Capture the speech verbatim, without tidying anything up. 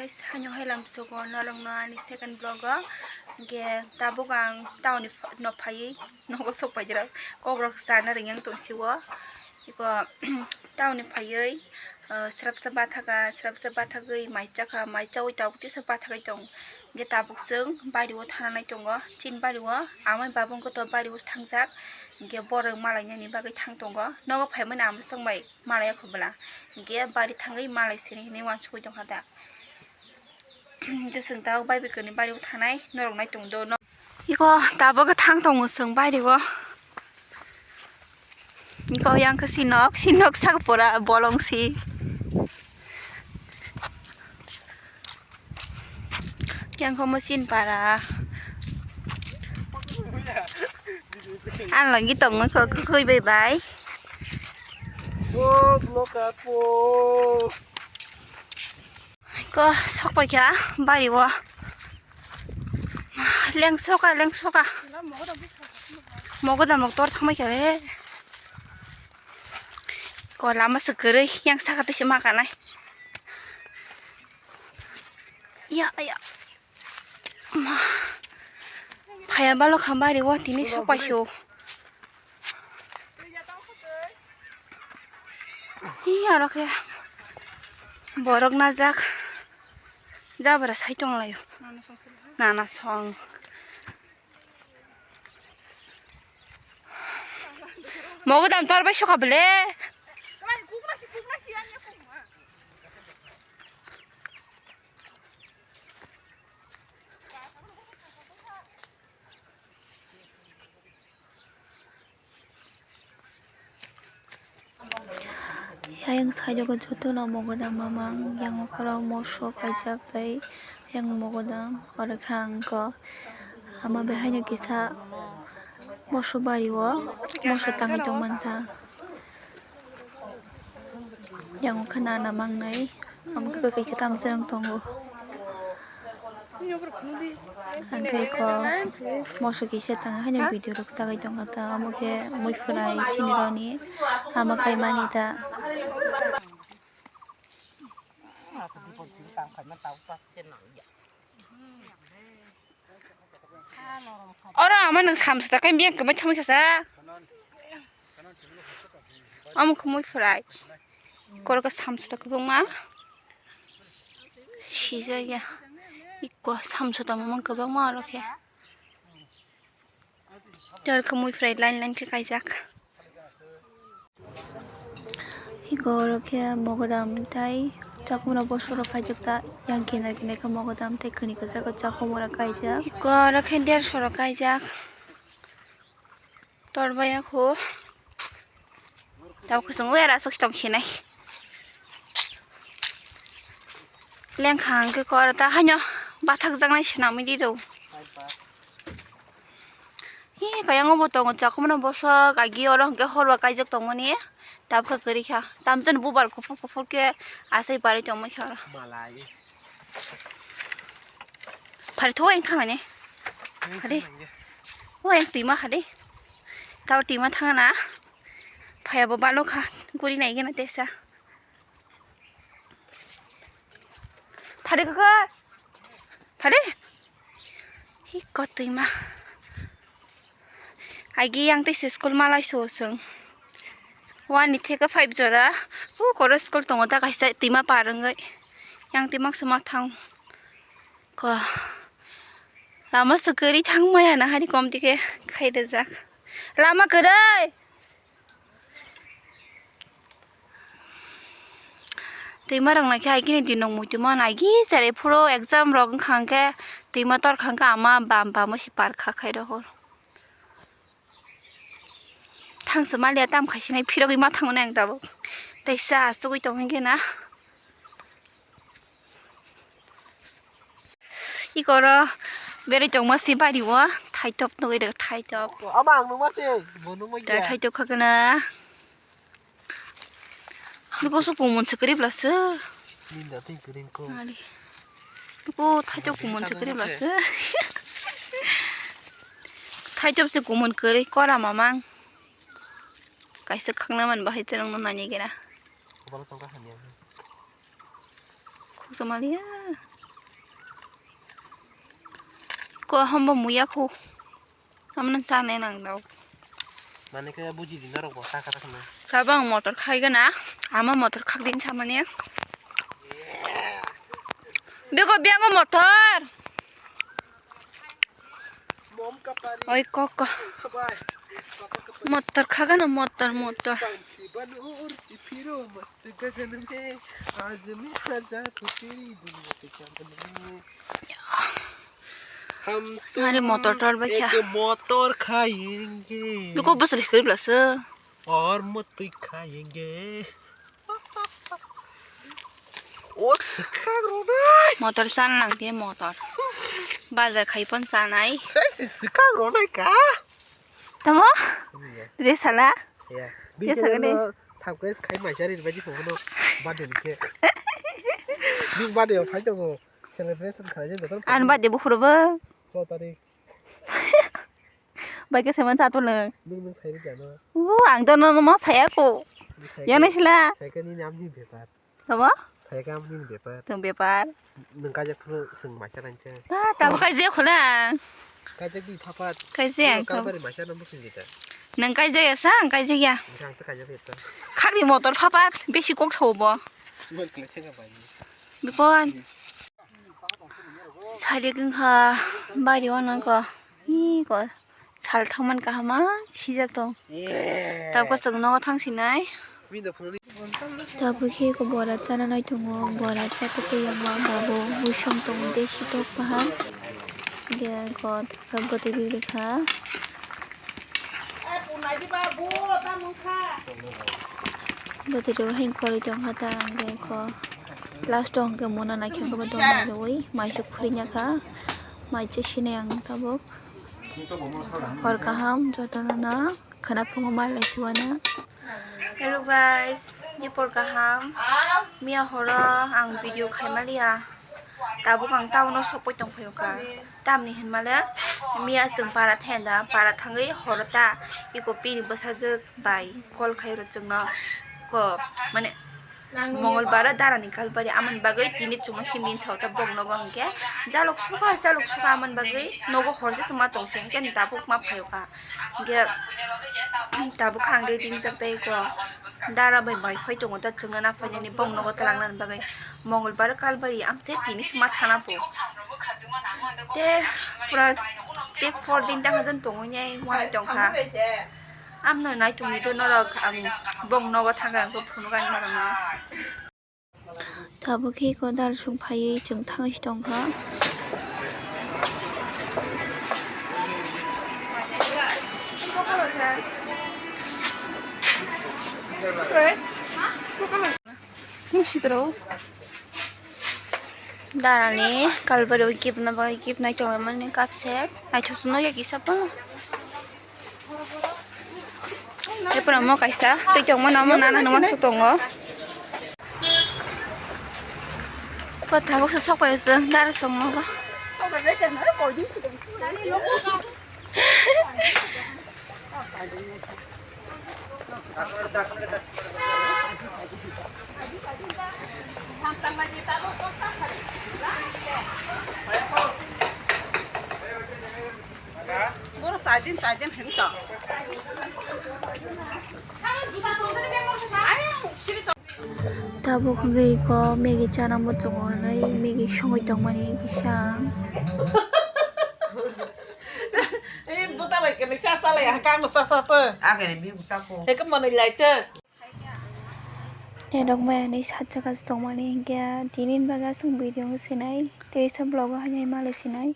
Guys, haino hai lamsogo norokno ani second vlog o. Hingke tabuk ang town ni pha-, no phaiwi nogo sok paijak. Kokrok chana ringyang tongsiwo. Iko town ni phaiwi, ah, srapsa bathaka, srapsa bathagwi mai chakha, mai chawi tabuk tisa bathagwi tong. Hingke tabuk chwng bari o thananai tongo. Chin bari o amai babung koto bari o thangjak. Hingke borok malainani bagwi thang tongo. Nogo phaimani amo chwng bai malai ya kho bwla. Hingke bari thangwi malai sini hinwi uansukgwi tongkha da. Hingke chwng tabuk bai bwkani bari o thanai norok nai tong do no. Iko tabuk thang tongo chwng bari o. Iko yang khe sinok, sinok sak pura bolong si. Yang kho mo chin para. Ang lagi tongo kho khui bai bai. Oh, block up. Ko sok pai kha bari o. Leng soka, leng soka. Mogodam rok tor thangbai kha le. Ko lama se kwrwi yang saka tei se ma kanai. Ya, ya. Ma. Phaya balo kha bari o tini sok pai se o. Hi aro khe borok najak. Jabra sai tong laio. Nana song. Mogodam tor bai sokha bele. Ayang side o jotono mogodam mamang, yang okhorok moso kaijak tei yang mogodam oro khe ang kok ama bai haino kisa moso bari o moso tangwi tongmani ta. Yang khe nana mangnai, ang khe kwkwi khe tamjani tongo. Hingke ko moso kisa tang haino video rok chagwi tongkha ta, omo khe mui phurai chini roni ama khaimani ta. Oro ama nwng samsok ta khe biyang kwmai thangwi kha sa. Omo khe mui phurai. Koro khe samsok ta kwbangma. Sijak ya. Ikko samsok ta mamang kwbangma oro khe. Oro khe mui phurai line line khe kaijak. Iko oro khe mogodam tei chakwmano bosorok kaijak ta, yang kinar kinar khe mogodam tei khwni kwchak o chakwmorok kaijak. Iko oro khe dersorok kaijak. Tor baya kho. Tabuk khe chwng wer aswk tong khinai. Lengkha hwnkhe kor ta haino bathakjaknai swnamwi di rw. Hi kayang obo tongo chakwmano bosok agi oro hwnkhe horba kaijak tongmani tabukha kwrwi kha tamjani bubar kuphur kuphur khe asai barwi tongmani kha oro. Phari tho yang thangani phari o yang twima phari tabo twima thangana phaiya bo balo kha guri nai gana tesa. Phade kaka. Phade. Hi kotwi ma. Agi yang tei se school malai so sung. One ni theke five jora. U koro school tongo ta kaisa twima par wngwi. Yang twima sema thang. Ko. Lama se kwrwi thang maya na hari kom tike khai rejak. Lama kwrwi. Twima rok naikhe agini di nung muitu ma naigi cherai phuru exam rok wngkha hwnkhe twima tor kha hwnkhe ama bam bam se par kha khai rohor. Thangsa maliya tam khai sinai phirogwi ma thango nang tabuk tei sa asugwi tong hwnkhe na. Ikoro berai tongma se bari o thaitop nugwi rw thaitop. Ama ang nungma se, bo nungma da gya. Thaitop khakna. Nuko su kumun se kwrwi bla se. Ninda tei kwrwi ko. Ali. Nuko thaitop kumun se kwrwi bla se. Thaitop se kumun kwrwi kora mamang. Kaisa khakna man bahai se nungno nani gena. Bala tongka hamya. Khoksa maliya. Ko hombo muya khu. Amna chana nang dao. Mane khe buji di norok bo kha kha khna. Kabang motor khai gana. Ama motor khak din samani. Bego biango motor. Oi koko. Motor khagana motor motor. Are motor tor bai kha. Motor khayenge. Beko bwswk khe bwlasa. Or motwi khayenge. O swkang ronai. Motor chan lang de motor. Bazar khai pon chanai. Swkang ronai ka. Tamo? Iya. Je sala. Iya. Je sala de. Subscribe khai mai jari bai di phone no. Bade ni ke. Ni bade o phai tongo. Celebration khai je beton. An bade bu khurbo. Ko tari. Bai khe seven chato le. Nung nung sai rikya no. U ang to no ma saya ko. Yang nai sila. Sai khe nini amni bepar. Tamo? Sai khe amni bepar. Tong bepar. Nung kaijak phuru sung macha nang che. Ah, tamo kaijak khula. Kaijak bi phapat. Kaijak ang tamo. Kalbari macha nang busung kita. Nung kaijak ya sa, ang kaijak ya. Ang to kaijak ya. Khakni motor phapat, besi kok sobo. Bikon. Sari kengkha bari o nangkha. Ih, ko sal thangman kaham ma sijak tong. Tabuk chwng nogo thang sinai. Tabuk khe ko bora chana nai tongo, bora chata tei yama babu wisong tongo, desi tok kaham. Ge ko bwtwi ri rikha. Bwtwi rok hai kwrwi tongkha ta, hwnkhe ko last o hwnkhe mona naikhe ko bo dona rwui mai se khurui ya kha, mai se sinai ang tabuk. Hor kaham jotono no khwnaphungo ma lai si uanw. Hello guys, dipor kaham. Miya horo ang video khaimaliya. Tabuk ang town o sopoi tongphaio kha. Tamni hinmale miya chwng para thenda, para thangwi horo ta iko pini bwsajwk bai call khaio chwngno ko mane Mongolbar o darani kalbari, amoni bagwi tini chwngno himni sao ta bong nogo hwnkhe jalok suka, jalok suka, amoni bagwi nogo horse chwngma tongsi hwnkhe tabuk ma phaio kha. Hwnkhe tabuk kha ang ready wngjak tei ko dara bai bai phai tongo ta chwngno na phainani bong nogo twlangnani bagwi. Mongolbar o kalbari amse tini se ma thana po. Te pura te four din ta hajan tongwi nai wanai tongkha. Amno nai tongni do norok ang bong nogo thangkha ang phunukani norokno. Tabuk khe ko dal song phaiwi chwng thangwi se tongkha. Ni sitro. Darani kalbari o gipna bagwi gipnai tongmani kapsek. Naithok se nukya kisa bo. Tei pura mo kaisa tei tongmani omo nana hinwi uansuk tongo. Ko tabuk se sok pai se dara song nogo. Boro sajin sajin hinwi tong. Tabuk hwnkhe iko Maggie chana muchungo hwnwi Maggie songwi tongmani kisa. Ei, buta lai kene cha cha lai, ha, kang sa sa to. Age ni mi usa ko. He ko manwi lai to. Nerok maya ni sajak as tongmani hinkhe tini ni bagwi aswk video wng sinai, tei sa vlog o haino malai sinai.